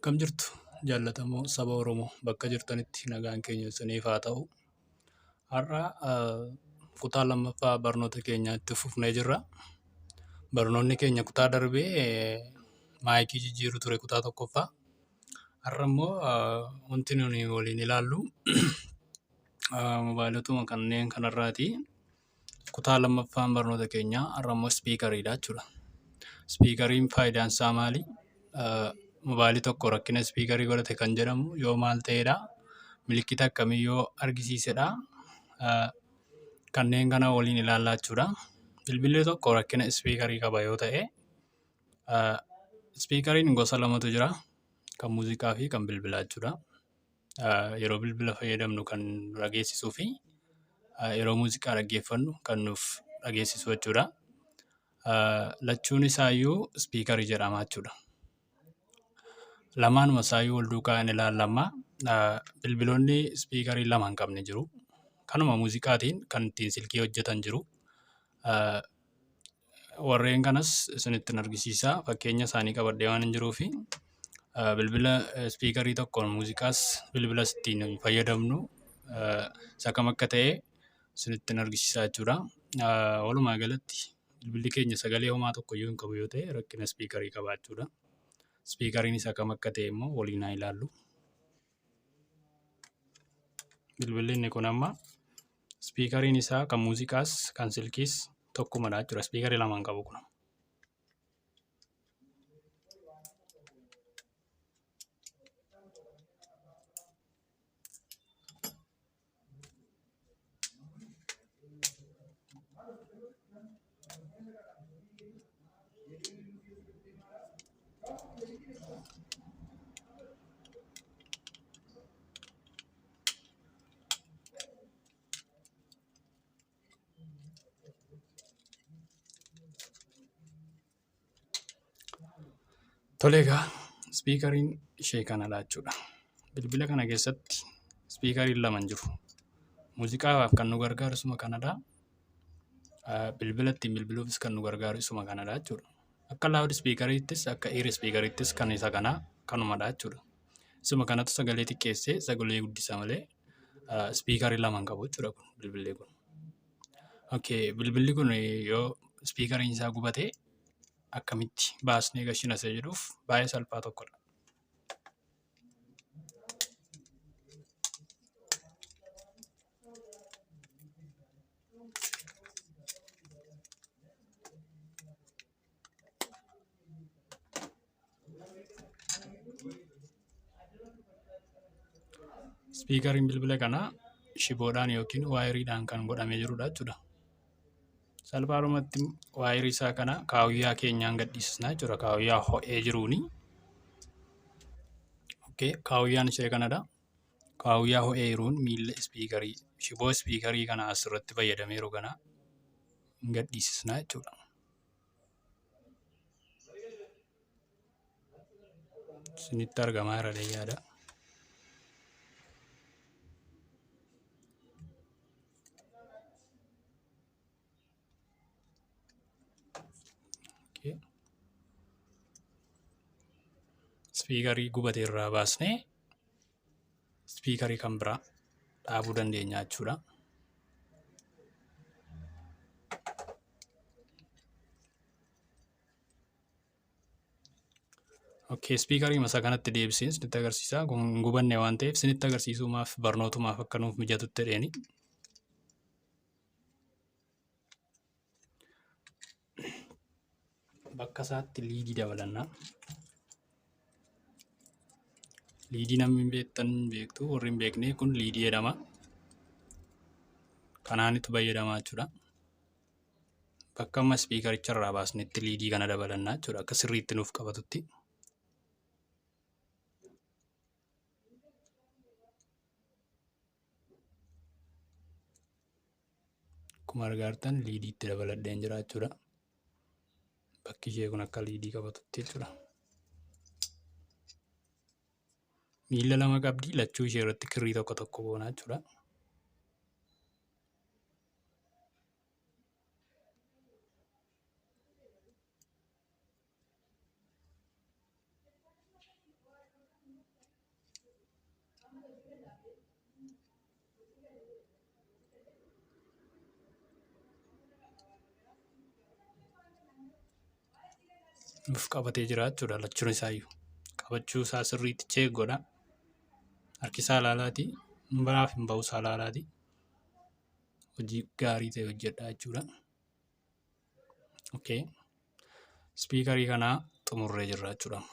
Akkam jirtu jaallatamoo saba Oromoo bakka jirtanitti nagaan keenya isiniif haa ta'u. Har'a kutaa lammaffaa barnoota keenyaa itti fufnee jirra. Barnoonni keenya kutaa darbee maayikii jijjiiruu ture kutaa tokkoffaa. Har'a immoo wanti nuyi waliin ilaallu mobaayilotuma kanneen kanarraati. Kutaa lammaffaan barnoota keenyaa har'a immoo ispiikariidha jechuudha. Ispiikariin faayidaan isaa maali? Mobaayilii tokko rakkina ispiikarii godhate kan jedhamu yoo maal ta'edha? Milikkita akkamii yoo argisiisedha? Kanneen kana waliin ilaallaa jechuudha. Bilbilli tokko rakkina ispiikarii qaba yoo ta'e, ispiikariin gosa lamatu jira. Kan muuziqaa fi kan bilbilaa jechuudha. Yeroo bilbila fayyadamnu kan nu dhageessisuu fi yeroo muuziqaa dhaggeeffannu kan nuuf dhageessisu jechuudha. Lachuun isaayyuu ispiikarii jedhama jechuudha. Lamaanuma isaayyuu wal duukaa hin ilaalla amma. Bilbiloonni ispiikarii lama hin qabne jiru. Kanuma muuziqaatiin kan ittiin silkii hojjetan jiru. Warreen kanas isinittin argisiisa. Fakkeenya isaanii qabadhee waan hin jiruufi bilbila ispiikarii tokkoon muuziqaas bilbilas ittiin fayyadamnu isa kam akka ta'e isinittin argisiisa jechuudha. Walumaa galatti bilbilli keenya sagalee homaa tokkoyyuu hin qabu yoo ta'e rakkina ispiikarii qaba jechuudha. Ispiikariin isa kam akka ta'e immoo waliin haa ilaallu. Bilbilli inni kun amma Ispiikariin isaa kan muuziqaas kan silkiis tokkumadha jechuudha. Ispiikarii lama hin qabu kun. Tole egaa ispiikariin ishee kanadha jechuudha. Bilbila kana keessatti ispiikariin lama hin jiru. Muuziqaaf kan nu gargaaru isuma kanadha. Bilbila ittiin bilbiluufis kan nu gargaaru isuma kanadha jechuudha. Akka laawud ispiikariittis akka eer ispiikariittis kan isa kanaa kanumadha jechuudha. Isuma kanatu sagalee xiqqeessee sagalee guddisa malee ispiikarii lama hin qabu jechuudha kun bilbilli kun. Okay, bilbilli kun yoo ispiikariin isaa gubate akkamitti baasnee gashina isa jedhuuf baay'ee salphaa tokkodha. Ispiikariin bilbila kanaa shiboodhaan yookiin waayiriidhaan kan godhamee jirudha jechuudha. Salphaadhumatti waayirii isaa kana kaawuyyaa keenyaan gadhiisisna jechuudha. Kaawuyyaa ho'ee jiruuni. Okay, kaawuyyaan ishee kanadha. Kaawuyyaa ho'ee jiruun miilla ispiikarii shiboo ispiikarii kana asirratti fayyadameeru kana gadhiisisna jechuudha. Isinitti argamaa jira jedhee yaada. Okay. Ispiikarii gubate irraa baasnee ispiikarii kan biraa dhaabuu dandeenya jechuudha. Okay, ispiikarii masaa kanatti deebisee isinitti agarsiisa. Kun hin gubanne waan ta'eef isinitti agarsiisumaaf barnootumaaf akka nuuf mijatutti jedheeni. Bakka isaatti liidii dabalanna. Liidii namni hin beektan beektu warri hin beekne kun liidii jedhama. Kanaanitu fayyadama jechuudha. Bakka amma ispiikaricha irraa baasnetti liidii kana dabalanna jechuudha. Akka sirriitti nuuf qabatutti. Akkuma argaa jirtan liidii itti dabaladheen jira jechuudha. Bakki ishee kun akka liidii qabatutti jechuudha. Miila lama qabdi lachuu ishee irratti kirrii tokko tokko goona jechuudha. Nuuf qabatee jira jechuudha lachuun isaayyuu. Qabachuu isaa sirriitti check godha. Harki isaa ilaalaati. Biraaf hin ba'u isaa ilaalaati. Hojii gaarii ta'e hojjedha jechuudha. Okay. Spiikarii kanaa xumurree jirra jechuudha.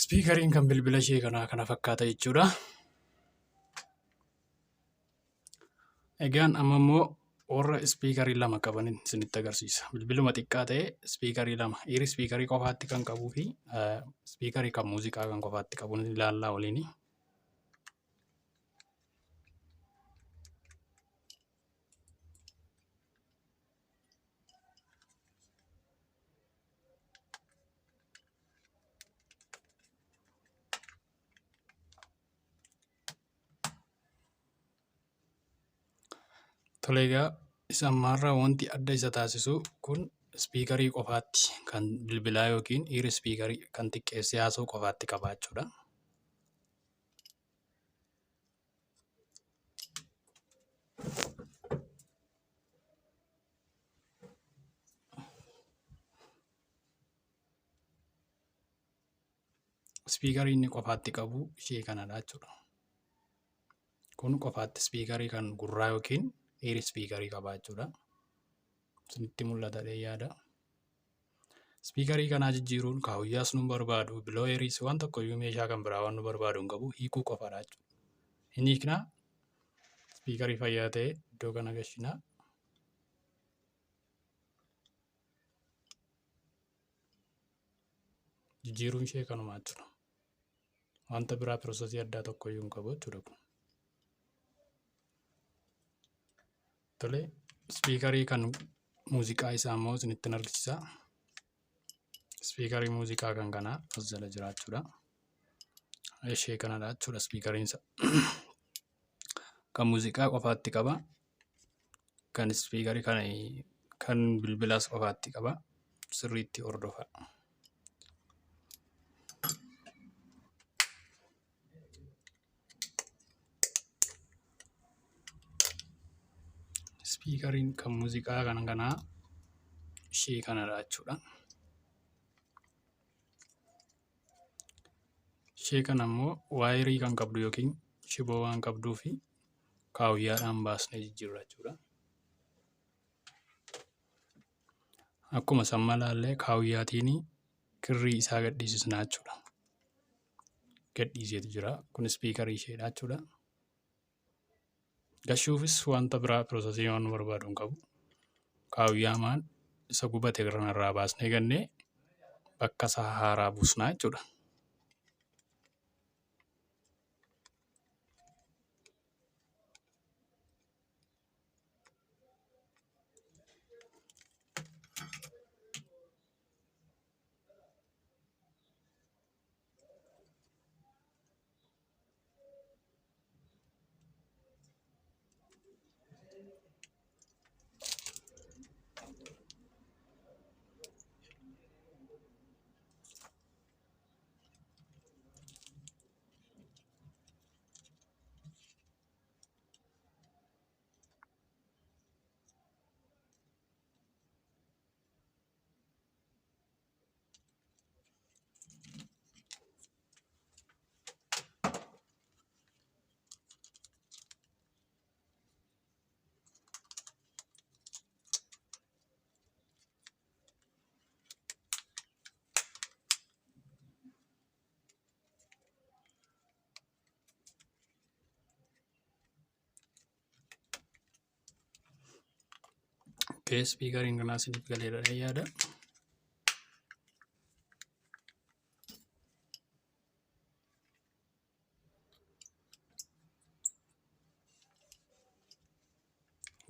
Spiikariin kan bilbila ishee kanaa kana fakkaata jechuudha. Egaan amma immoo warra ispiikarii lama qabanin isinitti agarsiisa. Bilbiluma xiqqaa ta'e ispiikarii lama, ear ispiikarii qofaatti kan qabuu fi ispiikarii kan muuziqaa kan qofaatti qabu ni ilaallaa waliini. Tole egaa isa ammaarraa wanti adda isa taasisu kun ispiikarii qofaatti kan bilbilaa yookiin ear ispiikarii kan xiqqeessee haasa'u qofaatti qabaachuudha. Ispiikarii inni qofaatti qabu ishee kanadha jechuudha. Kun qofaatti ispiikarii kan gurraa yookiin eer ispiikarii qaba jechuudha. Isinitti mul'ata jedhee yaada. Ispiikarii kanaa jijjiiruun kaawuyyaas nu barbaadu, bilooyeriis waan tokko iyyuu meeshaa kan biraa waan nu barbaadu hin qabu hiikuu qofaadha jechuudha. Hin hiiknaa ispiikarii fayyaa ta'e iddoo kana gashinaa. Jijjiiruun ishee kanuma jechuudha. Wanta biraa piroosesii addaa tokko iyyuu hin qabu jechuudha kun. Tole ispiikarii kan muuziqaa isaa immoo isinittin argisiisa. Ispiikarii muuziqaa kan kanaa as jala jira jechuudha. Ishee kanadha jechuudha ispiikariin isaa. Kan muuziqaa qofaatti qaba. Kan ispiikarii kan bilbilaas qofaatti qaba. Sirriitti hordofaa. Ispiikariin kan muuziqaa kan kanaa ishee kanadha jechuudha. Ishee kana immoo waayerii kan qabdu yookiin shiboo waan qabduu fi kaawuyyaadhaan baasnee jijjiirra jechuudha. Akkuma samma ilaallee kaawuyyaatiin kirrii isaa gadhiisisna jechuudha. Gadhiiseetu jira. Kun ispiikarii isheedha jechuudha. Gashuufis wanta biraa piroosesii waan nu barbaadu hin qabu. Kaawuyyaamaan isa gubate irraa baasnee gannee bakka isaa haaraa buusnaa jechuudha. Okay, speakeriin kanaa isiniif galeera jedhee yaada.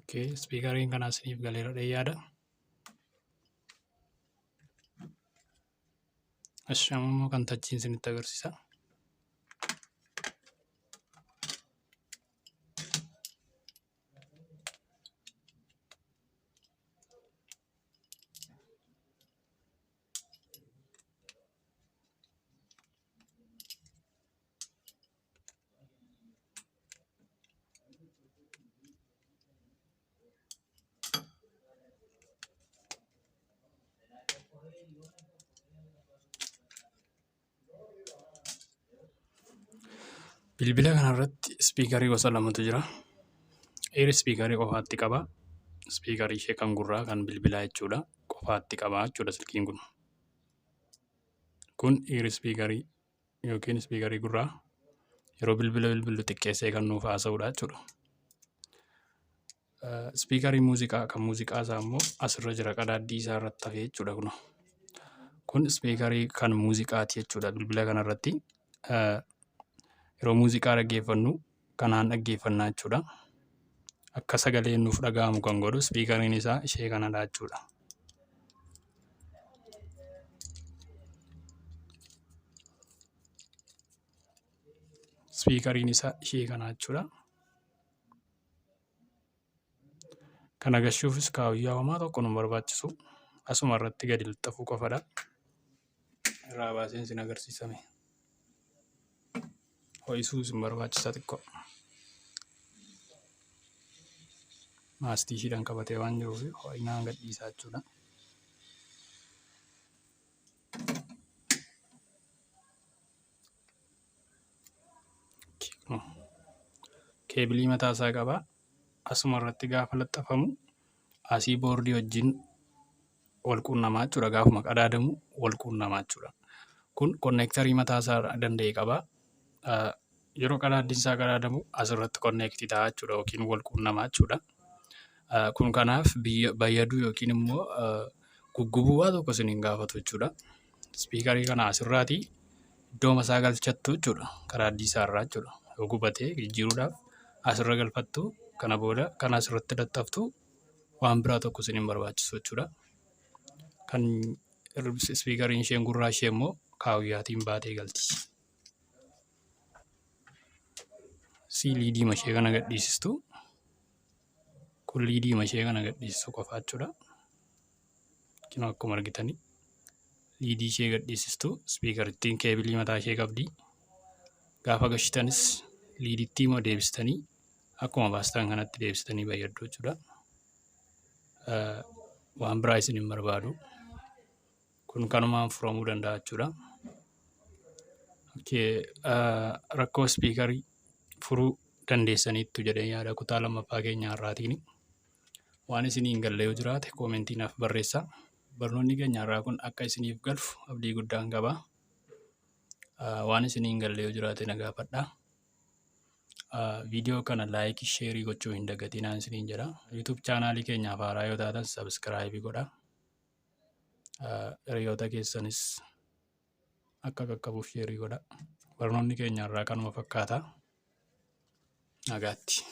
Okay, speakeriin kanaa isiniif galeera jedhee yaada. Ashi amma immoo kan tachiin isinitti agarsiisa. Bilbila kanarratti ispiikarii gosa lamatu jira. Eer ispiikarii qofaatti qaba. Ispiikarii ishee kan gurraa kan bilbilaa jechuudha. Qofaatti qaba jechuudha silkiin kun. Kun eer ispiikarii yookiin ispiikarii gurraa yeroo bilbila bilbillu xiqqeessee kan nuuf haasa'udha jechuudha. Ispiikarii muuziqaa kan muuziqaa isaa immoo asirra jira qadaaddii isaa irratti hafee jechuudha kunoo. Kun ispiikarii kan muuziqaati jechuudha bilbila kanarratti. Yeroo muuziqaa dhaggeeffannu kanaan dhaggeeffannaa jechuudha. Akka sagaleen nuuf dhaga'amu kan godhu ispiikariin isaa ishee kanadha jechuudha. Ispiikariin isaa ishee kana jechuudha. Kana gashuufis kaawuyyaa homaa tokko nu barbaachisu. Asuma irratti gadi lixxafuu qofadha. Irraa baaseen isin agarsiisame. Ho'isuu isin barbaachisa xiqqoo. Maastii ishiidhaan qabatee waan jiruuf ho'inaan gadhiisaa jechuudha. Keebilii mataa isaa qaba. Asuma irratti gaafa laxxafamu asii boordii wajjin wal quunnamaa jechuudha. Gaafuma qadaadamu wal quunnamaa jechuudha. Kun konneektarii mataa isaa danda'e qaba. Yeroo qadaaddiin isaa qadaadamu asirratti konneektii ta'a jechuudha yookiin wal quunnamaa jechuudha. Kun kanaaf bayyaduu yookiin immoo guggubuu waa tokko isin hin gaafatu jechuudha. Ispiikarii kana asirraatii iddooma isaa galchattu jechuudha. Qadaaddii isaa irraa jechuudha. Yoo gubatee jijjiiruudhaaf asirra galfattu kana booda kan asirratti laxxaftu waan biraa tokko isin hin barbaachisu jechuudha. Kan ispiikariin isheen gurraa ishee immoo kaawuyyaatiin baatee galti. Sii liidii ishee kana gadhiisistu. Kun liidii ishee kana gadhiisisu qofa jechuudha. Kunoo akkuma argitanii liidii ishee gadhiisistu ispiikarittiin keebilii mataa ishee qabdi. Gaafa gashitanis liidittii immoo deebistanii akkuma baastan kanatti deebistanii fayyaddu jechuudha. Waan biraa isin hin barbaadu. Kun kanumaan furamuu danda'a jechuudha. Rakkoo ispiikarii furuu dandeessaniittu jedhee yaada kutaa lammaffaa keenya har'aatiin. Waan isinii hin galle yoo jiraate koomentii naaf barreessaa. Barnoonni keenya har'aa kun akka isiniif galu abdii guddaan qaba. Waan isinii hin galle yoo jiraate na gaafadhaa. Viidiyoo kana laayikii sheerii gochuu hin dagatinaan isiniin jedha. YouTube chaanaalii keenyaaf haaraa yoo taatan sabiskiraayibii godhaa. Hiriyoota keessanis akka qaqqabuuf sheerii godhaa. Barnoonni keenya har'aa kanuma fakkaata. Nagaatti.